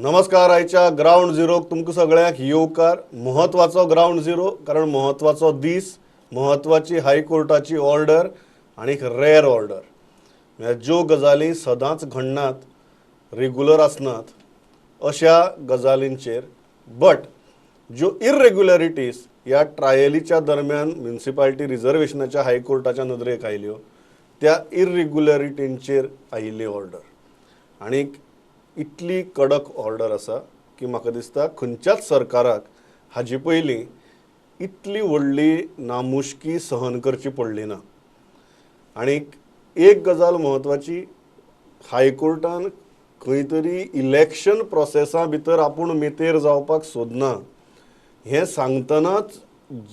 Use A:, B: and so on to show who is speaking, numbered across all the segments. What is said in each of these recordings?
A: नमस्कार. आयच्या ग्रावंड झिरोक तुमकां सगळ्यांक येवकार. म्हत्वाचो ग्रावंड झिरो, कारण म्हत्वाचो दीस, म्हत्वाची हायकोर्टाची ऑर्डर आनी एक रेअर ऑर्डर. म्हळ्यार ज्यो गजाली सदांच घडनात, रेगुलर आसनात अशा गजालींचेर, बट ज्यो इरेग्युलरिटीज ह्या ट्रायलीच्या दरम्यान म्युन्सिपालिटी रिजर्वेशनाच्या हायकोर्टाच्या नदरेक आयल्यो, त्या इरेग्युलरिटींचेर आयिल्ली ऑर्डर. आनीक इतली कडक ऑर्डर आसा की म्हाका दिसता खंयच्याच सरकाराक हाजे पयलीं इतली व्हडली नामुष्की सहन करची पडली ना. आनीक एक गजाल म्हत्वाची, हायकोर्टान खंय तरी इलेक्शन प्रोसेसा भितर आपूण मेतेर जावपाक सोदना हें सांगतनाच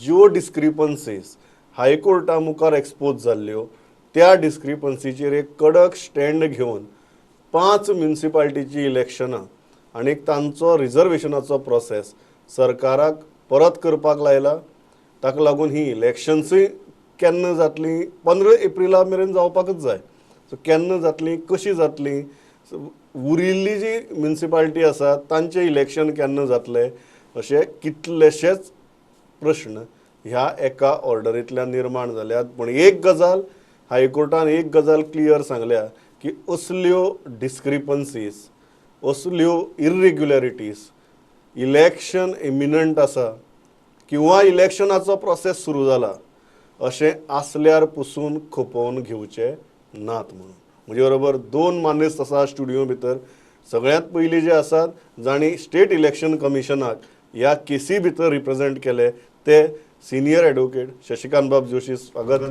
A: ज्यो डिस्क्रिपन्सीस हायकोर्टा मुखार एक्सपोज जाल्ल्यो, त्या डिस्क्रिपन्सीचेर एक कडक स्टँड घेवन पांच म्युन्सिपालिटीची इलेक्शनां आनी तांचो रिजर्वेशनाचो प्रोसेस सरकाराक परत करपाक लायला. ताका लागून ही इलेक्शन्सूय केन्ना जातलीं, 15 एप्रिला मेरेन जावपाकच जाय, सो केन्ना जातलीं, कशीं जातलीं, उरिल्ली जी म्युन्सिपालिटी आसा तांचें इलेक्शन केन्ना जातलें, अशे कितलेशेच प्रश्न ह्या एका ऑर्डरींतल्यान निर्माण जाल्यात. पूण एक गजाल हायकोर्टान एक गजाल क्लियर सांगल्या की असल्यो डिस्क्रिपन्सीस, असल्यो इरेग्युलरिटीज इलेक्शन इमिनंट आसा किंवा इलेक्शनाचो प्रोसेस सुरू जाला अशें आसल्यार पसून खपोवन घेवचे नात म्हणून. म्हजे बरोबर दोन मानेस्त आसा स्टुडियो भितर. सगळ्यांत पयलीं जे आसात, जांणी स्टेट इलेक्शन कमिशनाक ह्या केसी भितर रिप्रेझेंट केले, ते सिनियर एडवोकेट शशिकांत बाब जोशी, स्वागत.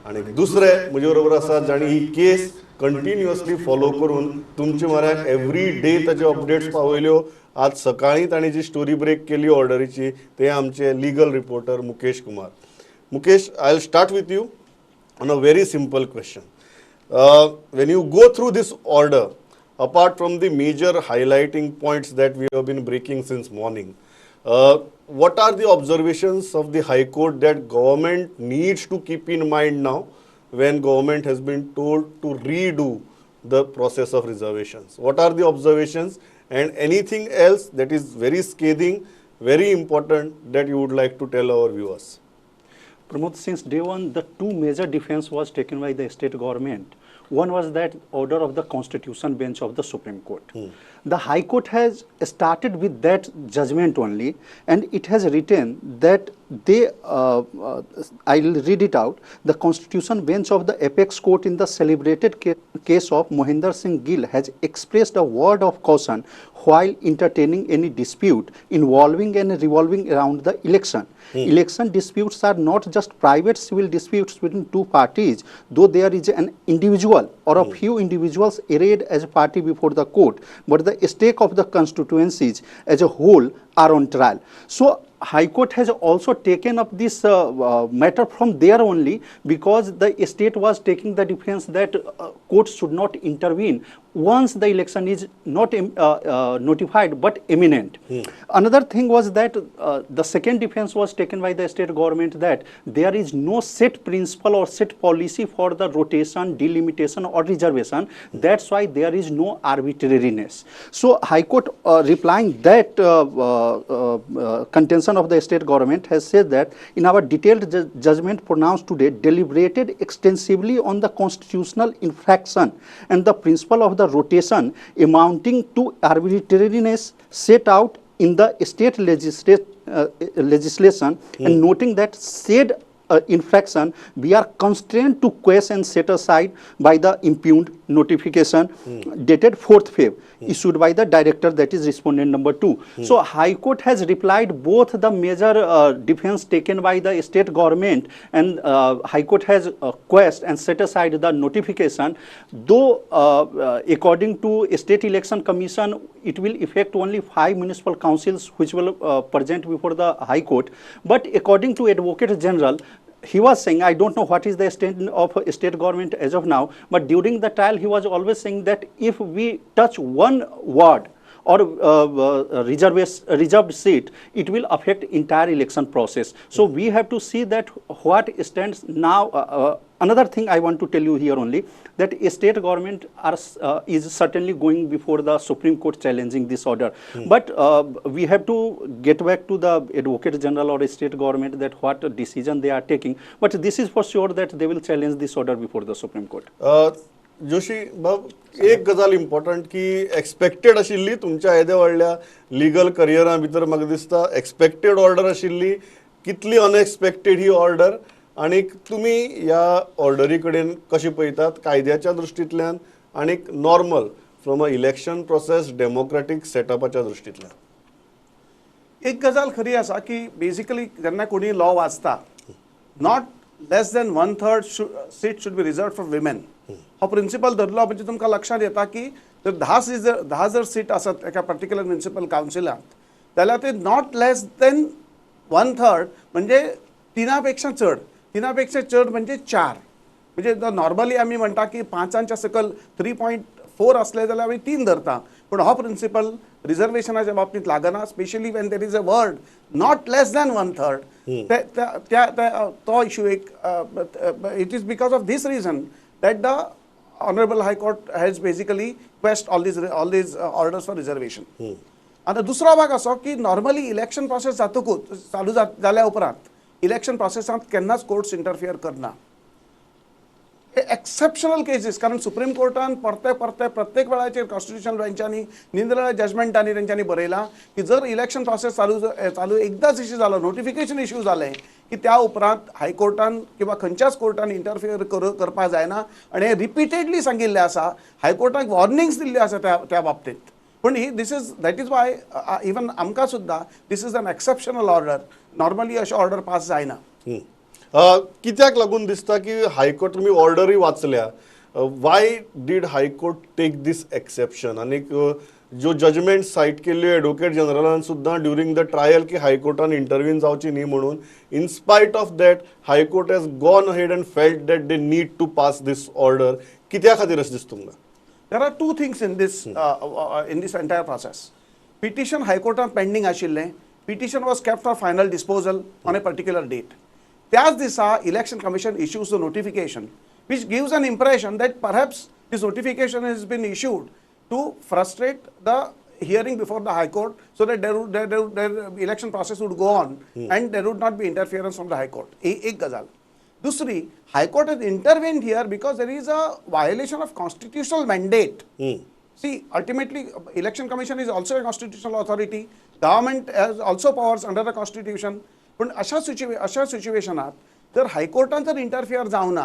A: आनी दुसरे म्हजे बरोबर आसात, जांणी ही केस कंटिन्युअसली फॉलो करून तुमचे म्हऱ्याक एवरी डे ताचे अपडेट्स पावयल्यो. आज सकाळीं तांणी जी स्टोरी ब्रेक केली ऑर्डरीची, ते आमचे legal reporter Mukesh Kumar. Mukesh, I will start with you on a very simple question. When you go through this order, apart from the major highlighting points that we have been breaking since morning, what are the observations of the High Court that government needs to keep in mind now when government has been told to redo the process of reservations? What are the observations and anything else that is very scathing, very important that you would like to tell our viewers?
B: Pramod, since day one, the two major defense was taken by the state government. One was that order of the Constitution Bench of the Supreme Court. The High Court has started with that judgment only, and it has written that they, I will read it out. "The Constitution Bench of the Apex Court in the celebrated case of Mohinder Singh Gill has expressed a word of caution while entertaining any dispute involving and revolving around the election. Election disputes are not just private civil disputes between two parties, though there is an individual or a few individuals arrayed as a party before the court, but the stake of the constituencies as a whole are on trial." So High Court has also taken up this matter from there only, because the state was taking the defense that courts should not intervene once the election is not notified but imminent. Another thing was that the second defense was taken by the state government, that there is no set principle or set policy for the rotation, delimitation or reservation. That's why there is no arbitrariness. So High Court, replying that contention of the state government, has said that "In our detailed judgment pronounced today, deliberated extensively on the constitutional infraction and the principle of the rotation amounting to arbitrariness set out in the state legislation and noting that said infraction, we are constrained to quash and set aside by the impugned notification dated 4th Feb issued by the director, that is respondent number 2." So High Court has replied both the major defense taken by the state government, and High Court has quashed and set aside the notification, though according to State Election Commission, it will affect only five municipal councils which will present before the High Court. But according to Advocate General, he was saying, I don't know what is the stand of state government as of now, but during the trial he was always saying that if we touch one ward or reserved seat, it will affect entire election process. So we have to see that what stands now. Another thing I want to tell you here only, that a state government is certainly going before the Supreme Court challenging this order. But we have to get back to the Advocate General or state government that what decision they are taking. But this is for sure that they will challenge this order before the Supreme Court.
A: Joshi बाब, एक गजाल important की expected आशिल्ली तुमच्या येद्या व्हडल्या legal करियरा भितर, म्हाका दिसता एक्सपेक्टेड ऑर्डर आशिल्ली, कितली अनएक्सपेक्टेड ही ऑर्डर आनी तुमी ह्या ऑर्डरी कडेन कशें पळयतात कायद्याच्या दृश्टींतल्यान आनी normal from a election process, democratic सेटअपाच्या दृश्टींतल्यान?
C: एक गजाल खरी आसा की बेसिकली जेन्ना कोणी लॉ वाचता, not less than one third seat should be reserved for women हो प्रिन्सिपल धरलो म्हणजे तुमकां लक्षांत येता की जर 10 जर सीट आसत एका पर्टिक्युलर म्युनिसिपल कावन्सिलांत जाल्यार ते not less than one third म्हणजे तिना पेक्षा चड, तिना पेक्षा चड म्हणजे चार. म्हणजे नॉर्मली आमी म्हणटा की पांचांच्या सकयल 3.4 असले जाल्यार आमी तीन धरता, पूण हो प्रिन्सिपल रिजर्वेशनाच्या बाबतींत लागना, specially when there is a word not less than one third. तो इशू एक. It is because of this reason that the honourable High Court has basically quashed all these orders for reservation. आतां दुसरो भाग असो की normally election process जातकूच, चालू जाल्या उपरांत इलेक्शन प्रोसेसांत केन्नाच कोर्ट्स इंटरफियर करना. हे एक्सेप्शनल केसीस, कारण सुप्रीम कोर्टान परते परते प्रत्येक वेळाचेर कॉन्स्टिट्युशनल बेंचांनी निरनिराळ्या जजमेंटांनी तेंच्यांनी बरयलां की जर इलेक्शन प्रोसेस चालू चालू एकदांच इश्यू जालो, नोटिफिकेशन इश्यू जालें की त्या उपरांत हायकोर्टान किंवा खंयच्याच कोर्टान इंटरफियर करपाक जायना. आनी हें रिपिटेडली सांगिल्लें आसा, हायकोर्टाक वॉर्निंग्स दिल्ल्यो आसा त्या त्या बाबतींत. पूण ही this is that is why even आमकां सुद्दां this is an exceptional order. Normally अशें ऑर्डर पास जायना.
A: कित्याक लागून दिसता की हायकोर्ट, तुमी ऑर्डरूय वाचल्या, why did High Court take this exception? आनीक ज्यो जजमेंट सायट केल्ल्यो एडवोकेट जनरलान सुद्दां ड्युरींग the trial की हायकोर्टान इंटरवीन जावची न्ही म्हणून, in spite of that High Court has gone ahead and felt that they need to pass this order. कित्या खातीर अशें दिसता तुमकां?
C: There are two things in this entire process. Petition हायकोर्टात पेंडींग आशिल्लें. Petition was kept for final disposal on a particular date. त्याच दिसा Election Commission issues the notification, which gives an impression that perhaps this notification has been issued to frustrate the hearing before the High Court so that their election process would go on and there would not be interference from the High Court. एक गजाल. दुसरी, High Court has intervened here because there is a violation of constitutional mandate. See, ultimately, Election Commission is also a constitutional authority. Government has also powers under the constitution. पण अशा सिच्युएशनात जर हायकोर्टान जर interfere जावना,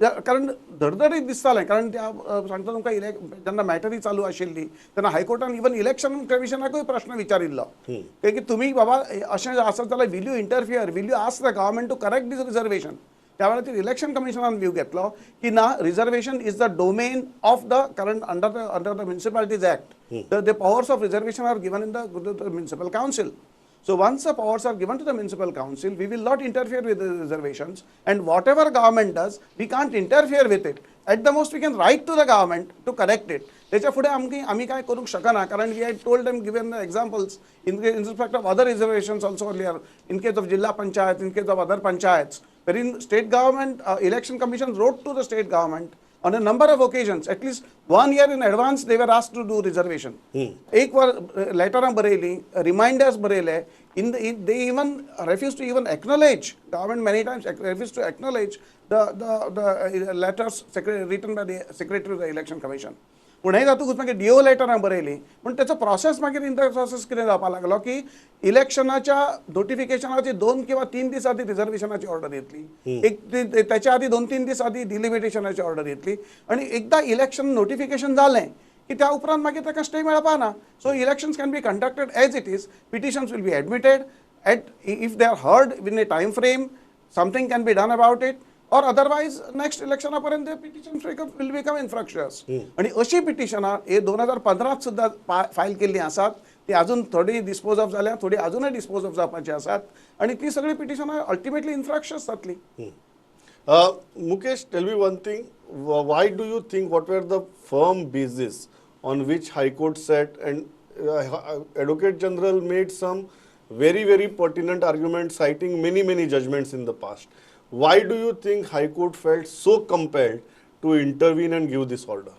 C: कारण धडधडीत दिसतालें, कारण त्या सांगता तुमकां, जेन्ना मॅटरी चालू आशिल्ली तेन्ना हायकोर्टान इवन इलेक्शन कमिशनाकूय प्रश्न विचारिल्लो की तुमी बाबा अशें आसत जाल्यार will you interfere, will you ask the government to correct this reservation? त्या वेळार इलेक्शन कमिशनान व्यू घेतलो की ना, reservation is the domain of the, कारण under the Municipalities Act the powers of reservation are given in the municipal council. So once the powers are given to the municipal council, we will not interfere with the reservations, and whatever government does, we can't interfere with it. At the most, we can write to the government to correct it. त्याच्या फुडें आमकी आमी कांय करूंक शकना, कारण we had told them, given the examples in respect of other reservations also earlier, in case of Jilla Panchayat, in case of other panchayats, wherein state government, Election Commission wrote to the state government on a number of occasions, at least one year in advance they were asked to do reservation. एक वर लेटरां बरयली, रिमायंडर्स बरयले. In they even refuse to even acknowledge, government many times refuse to acknowledge the letters written by the secretary of the Election Commission. पूण हें जातकूच मागीर डिओ लेटरां बरयलीं, पूण तेचो process मागीर इन the process कितें जावपाक लागलो की इलेक्शनाच्या नोटिफिकेशनाची 2 किंवा 3 दीस आदी रिजर्वेशनाची ऑर्डर येतली, एक त्याच्या आदी 2-3 दीस आदी डिलिमिटेशनाची ऑर्डर येतली आनी एकदां इलेक्शन नोटिफिकेशन जालें की त्या उपरांत मागीर ताका स्टे मेळपा ना. So elections can be conducted as it is, petitions will be admitted at if they are heard in a time frame, something can be done about it, or otherwise next इलेक्शना पर्यंत petition will become infructuous. आणि अशी पिटिशनां हे 2015त सुद्दां file केल्लीं आसात. ती अजून थोडी डिस्पोज ऑफ जाल्या, थोडी अजूनय डिस्पोज ऑफ जावपाची आसात आणि ती सगळी पिटिशनां अल्टिमेटली इन्फ्रक्च्युअस जातली.
A: Mukesh, tell me one thing. Why do you think, what were the firm basis on which High Court sat and Advocate General made some very very pertinent argument, citing many many judgments in the past. Why do you think High Court felt so compelled to intervene and give this order?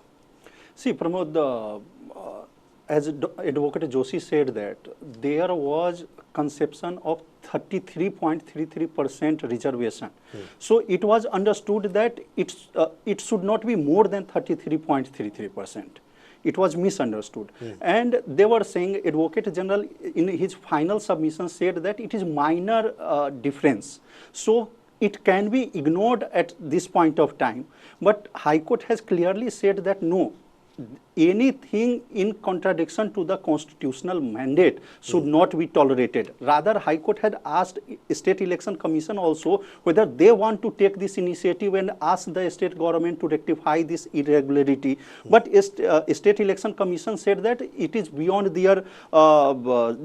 B: See, Pramod, as Advocate Joshi said that there was conception of 33.33% reservation. So it was understood that it should not be more than 33.33%. It was misunderstood. And they were saying, Advocate General in his final submission said that it is minor difference. So it can be ignored at this point of time. But High Court has clearly said that no, anything in contradiction to the constitutional mandate should not be tolerated. Rather, High Court had asked State Election Commission also whether they want to take this initiative and ask the state government to rectify this irregularity. But State Election Commission said that it is beyond their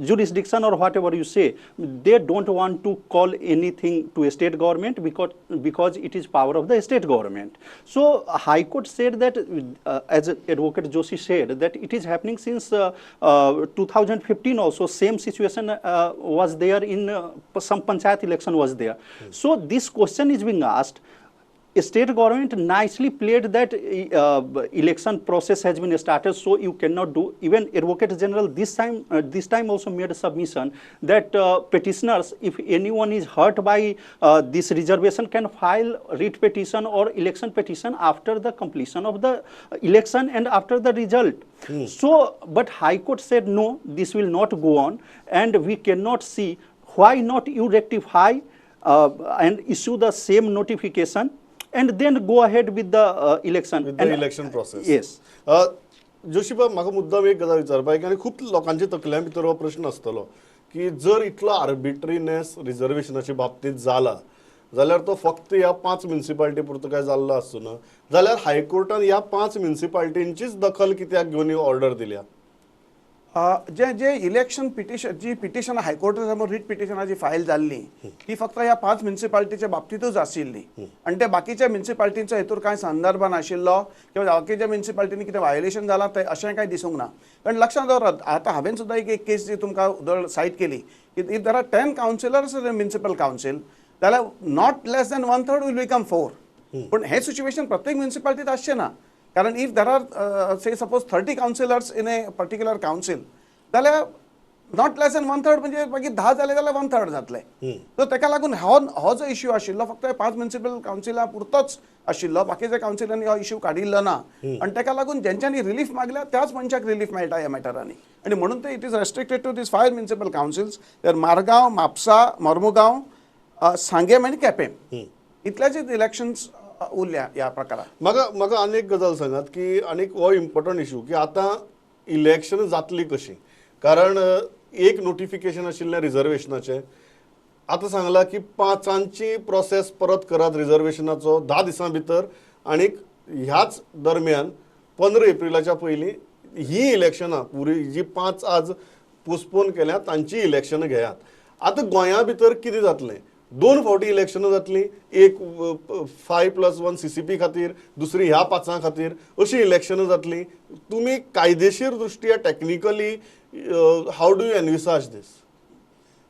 B: jurisdiction or whatever you say. They don't want to call anything to a state government because it is power of the state government. So High Court said that, as Advocate Joshi said, that it is happening since 2015 also, same situation was there in some panchayat election was there. So this question is being asked. State government nicely played that election process has been started, so you cannot do. Even Advocate General this time also made a submission that petitioners, if anyone is hurt by this reservation, can file writ petition or election petition after the completion of the election and after the result. So, but High Court said no, this will not go on, and we cannot see why not you rectify and issue the same notification and then go ahead with the election.
A: With the
B: And-
A: election process.
B: Yes.
A: जोशीबाब, म्हाका मुद्दाम एक गजाल विचारपाक, आनी खूब लोकांच्या तकल्यां भितर हो प्रश्न आसतलो की जर इतलो आर्बिट्रीनेस रिजर्वेशनाच्या बाबतींत जाला जाल्यार तो फक्त ह्या पांच म्युन्सिपाल्टी पुरतो काय जाल्लो आसूं ना, जाल्यार हायकोर्टान ह्या पांच म्युन्सिपाल्टींचीच दखल कित्याक घेवन ही ऑर्डर दिल्या?
C: जे जे इलेक्शन पिटिशन, जी पिटिशनां हायकोर्टा समोर रीट पिटिशनां जी फायल जाल्ली, ती फक्त ह्या पांच म्युन्सिपाल्टीच्या बाबतींतूच आशिल्ली आनी त्या बाकीच्या म्युन्सिपाल्टींचो हेतूर कांय संदर्भ नाशिल्लो किंवा बाकीच्या म्युन्सिपाल्टींनी कितें व्हायोलेशन जालां तें अशें कांय दिसूंक ना. कारण लक्षांत दवरात, आतां हांवें सुद्दां एक एक केस जी तुमकां उदळ सायट केली की if there are 10 councillors in municipal council जाल्यार not less than one third will become four. पूण हें सिच्युएशन प्रत्येक म्युन्सिपाल्टीत आसचें ना, कारण if there are, say, suppose 30 councillors in a particular council जाल्यार not less than one third म्हणजे मागीर 10 जाले जाल्यार वन थर्ड जातले. सो ताका लागून हो जो इश्यू आशिल्लो फक्त पांच म्युन्सिपल कावन्सिला पुरतोच आशिल्लो, बाकीच्या कावन्सिलांनी हो इश्यू काडिल्लो ना आनी ताका लागून जेंच्यांनी रिलीफ मागल्या त्याच मनशाक रिलीफ मेळटा ह्या मॅटरांनी आनी म्हणून ते it is restricted to these five municipal councils तर मारगांव, म्हापसा, मोर्मुगांव, सांगेम आनी केपें, इतल्याचेच इलेक्शन्स उरल्या ह्या प्रकारात.
A: म्हाका आनी एक गजाल सांगात की आनीक हो इम्पॉर्टंट इशू की आतां इलेक्शन जातली कशी, कारण एक नोटिफिकेशन आशिल्लें रिजर्वेशनाचें, आतां सांगलां की पांचांची प्रोसेस परत करात रिजर्वेशनाचो 10 दिसां भितर, आनीक ह्याच दरम्यान 15 एप्रिलाच्या पयलीं ही इलेक्शनां पुरी जी पांच आज पोस्टपोन केल्या तांची इलेक्शनां घेयात. आतां गोंया भितर कितें जातलें? दोन फावटी इलेक्शनां जातलीं, एक 5+1 सीसीपी खातीर, दुसरी ह्या पांचां खातीर, अशीं इलेक्शनां जातलीं. तुमी कायदेशीर दृश्ट्या technically how do you envisage this?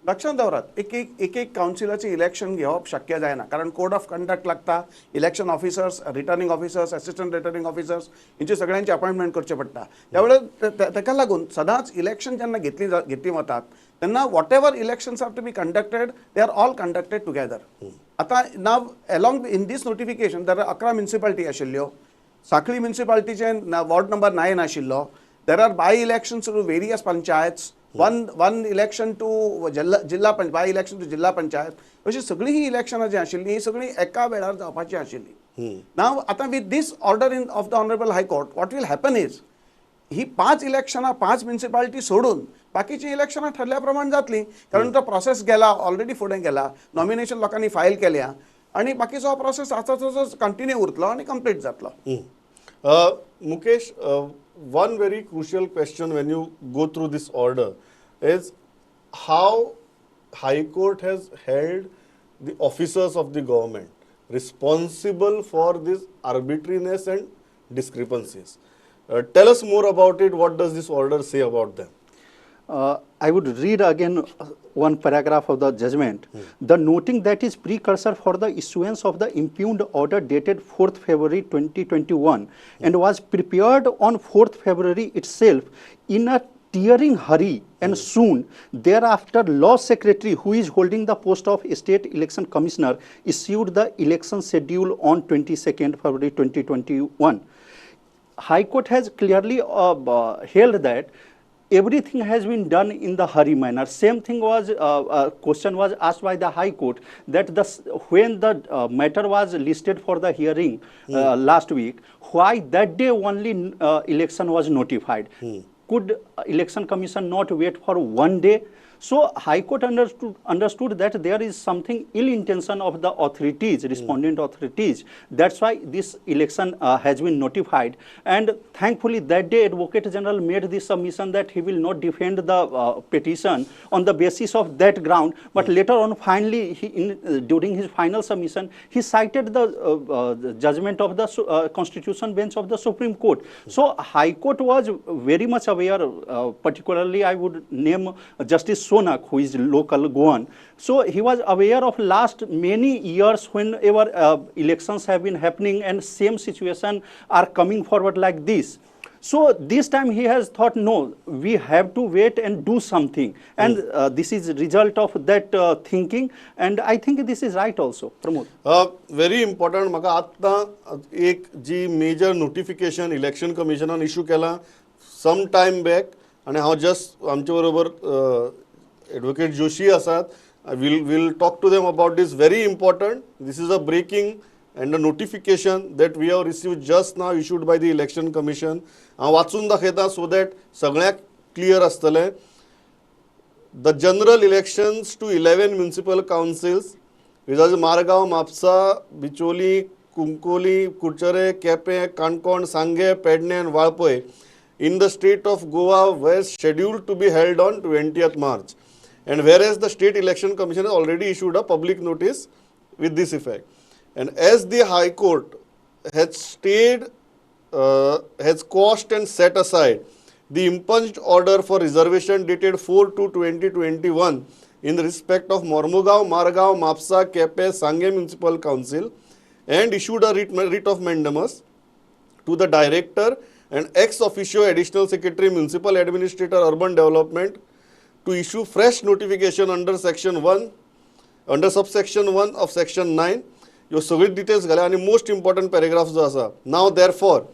C: लक्षांत दवरात, एक एक कावन्सिलाचें इलेक्शन घेवप शक्य जायना, कारण कोड ऑफ कंडक्ट लागता, election officers, returning officers, assistant returning officers हेंची सगळ्यांची अपॉयंटमेंट करचें पडटा. त्या वेळार ताका लागून सदांच इलेक्शन जेन्ना घेतली वतात तेन्ना whatever elections are to be conducted, they are all conducted together. आतां now along in this notification there are 11 municipality आशिल्ल्यो. साखळी म्युन्सिपाल्टीचे वॉर्ड नंबर 9 आशिल्लो. There are by elections to various panchayats, one election to जिल्हा पंच by election to जिल्हा पंचायत. अशी सगळी ही इलेक्शनां जी आशिल्ली ही सगळी एका वेळार जावपाची आशिल्ली. नाव आतां with this order in of the Honourable High Court, what will happen is ही पांच इलेक्शनां पांच म्युन्सिपाल्टी सोडून बाकीची इलेक्शनां ठरल्या प्रमाण जातली, कारण तो प्रोसेस गेला ऑलरेडी, फुडें गेला, नॉमिनेशन लोकांनी फायल केल्या आनी बाकीचो प्रोसेस आसा तसोच कंटिन्यू उरतलो आनी कंप्लीट जातलो.
A: Mukesh, one very crucial question when you go through this order is how High Court has held the officers of the government responsible for this arbitrariness and discrepancies. Tell us more about it. What does this order say about them?
B: I would read again one paragraph of the judgment. The noting that is precursor for the issuance of the impugned order dated 4th February 2021 and was prepared on 4th February itself in a tearing hurry, and soon thereafter law secretary, who is holding the post of state election commissioner, issued the election schedule on 22nd February 2021. High Court has clearly held that everything has been done in the hurry manner. Same thing was, question was asked by the High Court that when the matter was listed for the hearing last week, why that day only election was notified? Could election commission not wait for one day? So High Court understood that there is something ill intention of the authorities, respondent authorities. That's why this election has been notified. And thankfully that day Advocate General made this submission that he will not defend the petition on the basis of that ground. But later on, finally, during his final submission, he cited the judgment of the Constitution bench of the Supreme Court. So High Court was very much aware, particularly I would name Justice Sonak, who is local Goan. So he was aware of last many years whenever elections have been happening and same situation are coming forward like this. So this time he has thought, no, we have to wait and do something. And this is result of that thinking. And I think this is right also, Pramod.
A: Very important. म्हाका आत्तां एक जी major notification election कमिशनान issue केलां some time back, आनी हांव just आमचे बरोबर एडवोकेट जोशी आसात, we'll talk to them about this. Very important. This is a breaking and a notification that we have received just now, issued by the Election Commission. हांव वाचून दाखयता so that सगळ्यांक clear आसतलें. The general elections to 11 municipal councils, which are Margao, Mapsa, Bicholi, Cuncolim, Curchorem, Quepem, Canacona, Sanguem, Pedne and Valpoi in the state of Goa were scheduled to be held on 20th March. And whereas the State Election Commission has already issued a public notice with this effect. And as the High Court has stayed, has quashed and set aside the impugned order for reservation dated 4/2/2021 in respect of Mormugao, Margao, Mapsa, Quepem, Sanguem Municipal Council and issued a writ of mandamus to the Director and ex officio Additional Secretary, Municipal Administrator, Urban Development to issue fresh notification under section 1, under subsection 1 of section 9. ह्यो सगळी details घाल्या आनी most important paragraph जो आसा, now therefore,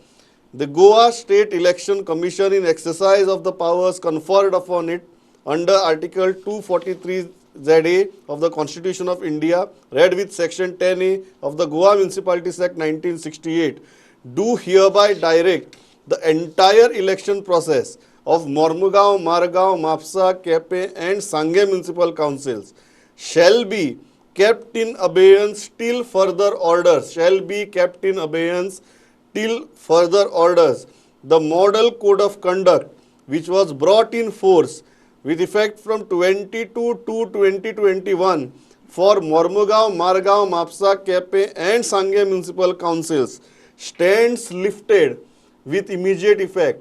A: the Goa State Election Commission, in exercise of the powers conferred upon it under Article 243 ZA of the Constitution of India, read with Section 10A of the Goa Municipalities Act 1968, do hereby direct the entire election process of Mormugao, Margao, Mapsa, Quepem and Sanguem Municipal Councils shall be kept in abeyance till further orders, shall be kept in abeyance till further orders. The model code of conduct, which was brought in force with effect from 22/2/2021 for Mormugao, Margao, Mapsa, Quepem and Sanguem Municipal Councils, stands lifted with immediate effect.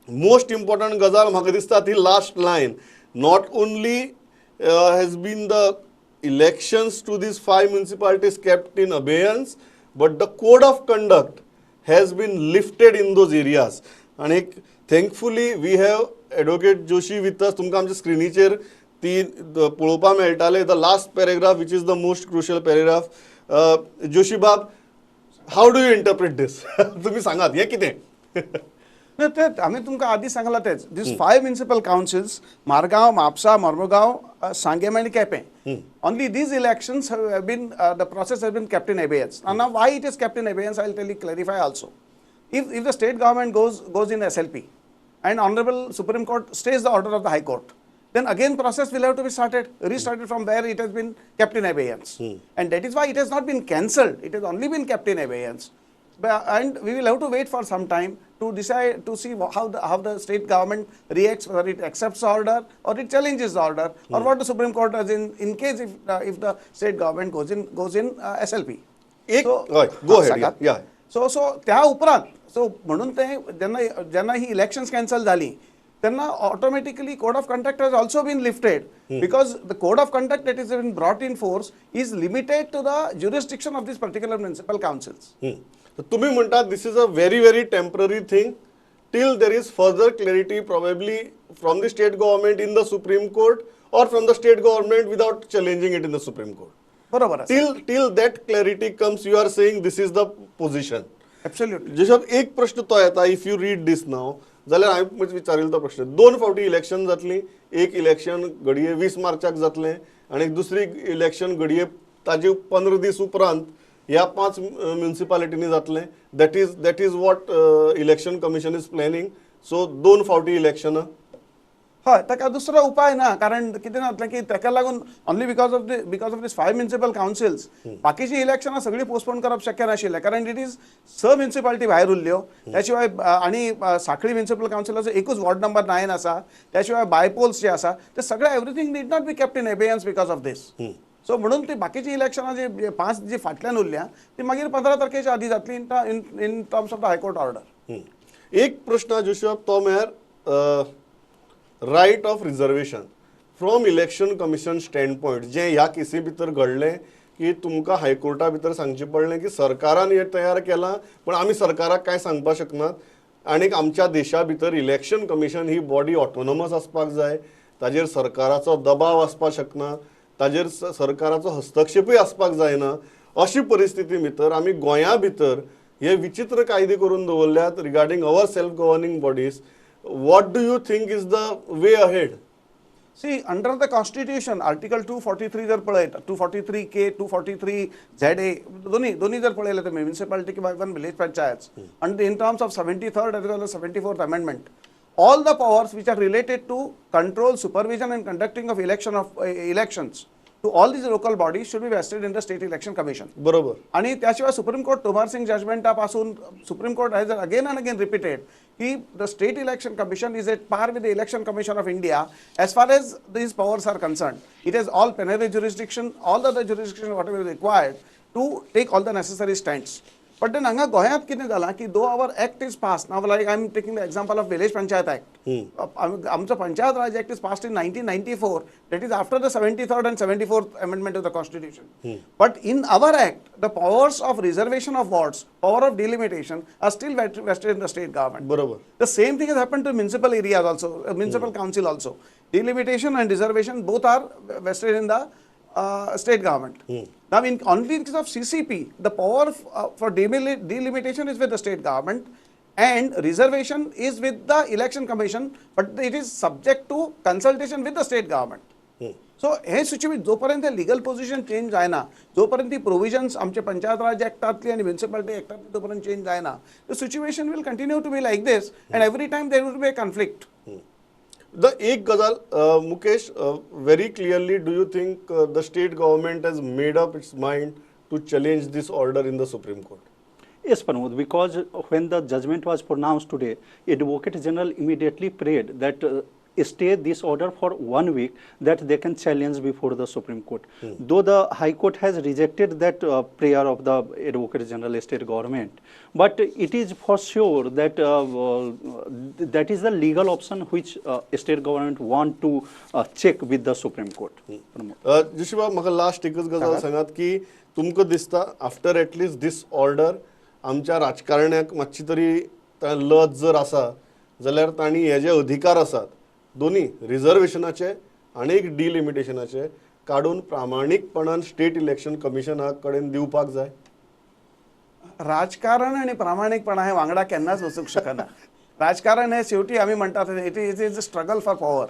A: Most important गजाल म्हाका दिसता ती last line. Not only has been the elections to these five municipalities kept in abeyance, but the code of conduct has been lifted in those areas. आनी thankfully we have Advocate Joshi with us. तुमकां आमच्या स्क्रिनीचेर ती पळोवपाक मेळटाले, the last paragraph, which is the most crucial paragraph. Joshi बाब, how do you interpret this? तुमी सांगात, हें कितें?
C: ना, ते आमी तुमकां आदी सांगलां तेच. These five municipal councils, Margao, Mapusa, Mormugao, Sanguem आनी Quepem, only these elections have been, the process has been kept in abeyance. Now why it is kept in abeyance, I will tell you, clarify also. If the state government goes in SLP and Honorable Supreme Court stays the order of the High Court, then again process will have to be started, restarted from where it has been kept in abeyance. And that is why it has not been cancelled, it has only been kept in abeyance. And we will have to wait for some time to decide, to see how the state government reacts, whether it accepts the order or it challenges the order, or what the Supreme Court does in case if the state government goes in SLP.
A: एक
C: So,
A: हय, go ahead.
C: सांगात.
A: Yeah.
C: So so त्या उपरांत, so म्हणून ते जेन्ना जेन्ना ही elections cancel जाली, तेन्ना automatically code of conduct has also been lifted, because the code of conduct that is been brought in force is limited to the jurisdiction of this particular municipal councils.
A: तर तुम्ही म्हणता, this is a very, very temporary thing till there is further clarity, probably from the state government in the Supreme Court or from the state government without challenging it in the Supreme Court.
C: बरोबर आसा.
A: Till that clarity comes, you are saying this is the position.
C: Absolutely.
A: जशें एक प्रश्न तो येता, if you read this now जाल्यार हांवें विचारिल्लो तो प्रश्न, दोन फावटी इलेक्शन जातली. एक इलेक्शन घडये 20 मार्चाक जातलें आनी दुसरी इलेक्शन घडये ताजे 15 दीस उपरांत ह्या पांच म्युनिसिपालिटींनी जातलें. That is what Election Commission is planning. So दोन फावटी इलेक्शनां.
C: हय, ताका दुसरो उपाय ना, कारण कितें जातलें की ताका लागून only because of this five municipal councils बाकीची इलेक्शनां सगळीं पोस्टपोन करप शक्य नाशिल्लें, कारण it is स म्युनिसिपालिटी भायर उरल्यो. त्या शिवाय आनी सांखळी म्युनिसिपल कावन्सिलाचो एकूच वॉर्ड नंबर 9 आसा. त्या शिवाय बायपोल्स जे आसा ते सगळे, everything need not be kept in abeyance because of this. So म्हणून ती बाकीची इलेक्शनां जी जी पांच जी फाटल्यान उरल्या ती मागीर 15 तारखेच्या आदी जातली in terms of the High Court order.
A: एक प्रश्न जोशुआ, तो म्हळ्यार right of reservation from Election Commission stand point, जें ह्या केसी भितर घडलें की तुमकां हायकोर्टा भितर सांगचें पडलें की सरकारान हें तयार केलां, पण आमी सरकाराक कांय सांगपाक शकनात आनी आमच्या देशा भितर इलेक्शन कमिशन ही बॉडी ऑटोनॉमस आसपाक जाय, ताजेर सरकाराचो दबाव आसपाक शकना, ताजेर सरकाराचो हस्तक्षेपूय आसपाक जायना. अशी परिस्थिती भितर आमी गोंया भितर हे विचित्र कायदे करून दवरल्यात regarding our self governing bodies. What do you think is the way ahead?
C: See, under the Constitution, Article 243 जर पळयत, 243K, 243ZA, दोन्ही दोन्ही जर पळयले तुमी, म्युनिसिपालिटी किंवा even village panchayat, and in terms of 73rd as well as 74th Amendment, all the powers which are related to control, supervision and conducting of elections to all these local bodies should be vested in the State Election Commission. आणि त्याशिवाय supreme court तोमार Singh जजमेंटापासून Supreme Court has again and again repeated की the State Election Commission is at par with the Election Commission of India as far as these powers are concerned. It has all plenary jurisdiction, all other jurisdiction, whatever is required to take all the necessary stands. But then हांगा गोंयांत कितें जालां की though our act is pass now, like I am taking the example of Village Panchayat Act, आमचो Panchayat Raj Act is passed in 1994, that is after the 73rd and 74th Amendment of the Constitution. But in our act, the powers of reservation of wards, power of delimitation are still vested in the state government. The same thing has happened to municipal areas also, municipal council also. Delimitation and reservation both are vested in the state government. Now, in only in case of CCP, the power for delimitation is with the state government and reservation is with the Election Commission, but it is subject to consultation with the state government. So hey situation जोपर्यंत legal position change जायना, जोपर्यंत ती provisions आमचे पंचायत राज ऍक्टातली आणि municipality ऍक्टातली जोपर्यंत change जायना, the situation will continue to be like this and every time there will be a conflict.
A: The एक गजाल, Mukesh, very clearly, do you think the state government has made up its mind to challenge this order in the Supreme Court?
B: Yes, Pramod, because when the judgment was pronounced today, Advocate General immediately prayed that stay this order for one week, that they can challenge before the Supreme Court. Though the High Court has rejected that prayer of the Advocate General, state government, but it is for sure that that is the legal option which state government want to check with the Supreme Court. Pramod.
A: जोशीबाब, म्हाका last एकच गजाल सांगात की तुमकां दिसता after at least दीस order आमच्या राजकारण्याक मातशी तरी लज जर आसा जाल्यार तांणी हे जे अधिकार आसात दोन्ही रिजर्वेशनाचे आनी एक डिलिमिटेशनाचे काडून प्रामाणीकपणान स्टेट इलेक्शन कमिशना कडेन दिवपाक जाय?
C: राजकारण आणि प्रामाणिकपणा हे वांगडा केन्नाच वचूंक शकना. राजकारण हे शेवटी आम्ही म्हणतात, it is a struggle for power.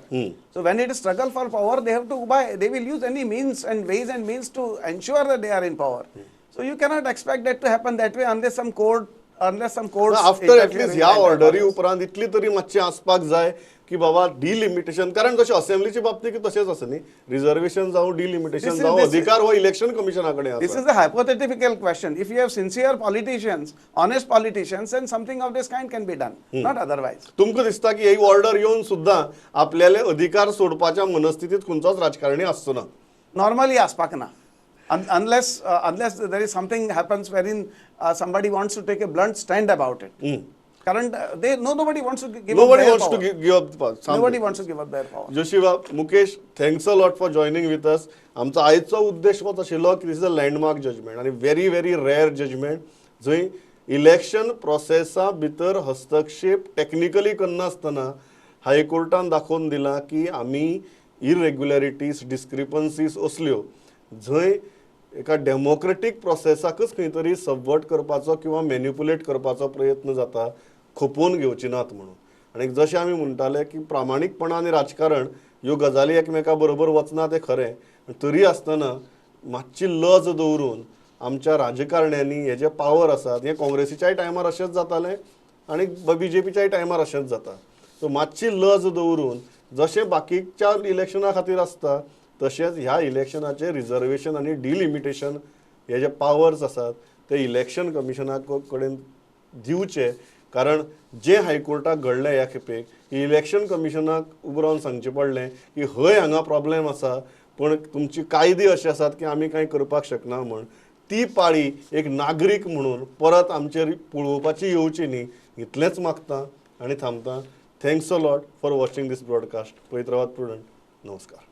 C: So when it is struggle for power, they have to buy they will use any means and ways and means to ensure that they are in power. So you cannot expect that to happen that way unless some court
A: after at least ह्या ऑर्डरी उपरांत इतली तरी मातशी आसपाक जाय की बाबा डिलिमिटेशन, कारण जशें असेंब्लीच्या बाबतीत तशेंच आसा न्ही, रिजर्वेशन जावं, डिलिमिटेशन जावं, अधिकार हो इलेक्शन कमिशना कडेन
C: This
A: आसा.
C: Is a hypothetical question. If you have sincere politicians, honest politicians, then something of this kind can be done, not otherwise.
A: तुमकां दिसता की ही ऑर्डर येवन सुद्दां आपल्याले अधिकार सोडपाच्या मनस्थितीत खंयचोच राजकारणी आसचो ना?
C: Normally आसपाक ना. Unless there is something happens wherein somebody wants to take a blunt stand about it. कारण they no nobody wants to give
A: Nobody wants to give up.
C: Nobody wants to give up their power.
A: Joshi बाब, Mukesh, thanks a lot for joining with us. आमचो आयचो उद्देश होच आशिल्लो की this is a landmark judgment आनी very very rare judgement, जंय election प्रोसेसा भितर हस्तक्षेप टॅक्निकली करनासतना हायकोर्टान दाखोवन दिलां की आमी इरेग्युलरिटीज, डिस्क्रिपन्सीज असल्यो जंय एका डेमोक्रेटीक प्रोसेसाकच खंय तरी सबवर्ट करपाचो किंवा मॅन्युपुलेट करपाचो प्रयत्न जाता, खपोवन घेवची नात म्हणून. आनी जशें आमी म्हणटाले की प्रामाणीकपणा आनी राजकारण ह्यो गजाली एकमेका बरोबर वचना तें खरें, तरी आसतना मातशी लज दवरून आमच्या राजकारण्यांनी हे जे पावर आसात, हें काँग्रेसीच्याय टायमार अशेंच जातालें आनी बीजेपीच्याय टायमार अशेंच जाता. सो मातशी लज दवरून जशें बाकीच्या इलेक्शना खातीर आसता तशेंच ह्या इलेक्शनाचें रिजर्वेशन आनी डिलिमिटेशन हे जे पावर्स आसात ते इलेक्शन कमिशना कडेन दिवचे. कारण जे हायकोर्टाक घडलें ह्या खेपेक, इलेक्शन कमिशनाक उबो रावन सांगचें पडलें की हय हांगा प्रॉब्लेम आसा, पूण तुमची कायदे अशे आसात की आमी कांय करपाक शकना म्हण. ती पाळी एक नागरीक म्हणून परत आमचेर पळोवपाची येवची न्ही इतलेंच मागता आनी थांबता. Thanks a lot for watching this broadcast. पळयत रावात प्रुडंट. नमस्कार.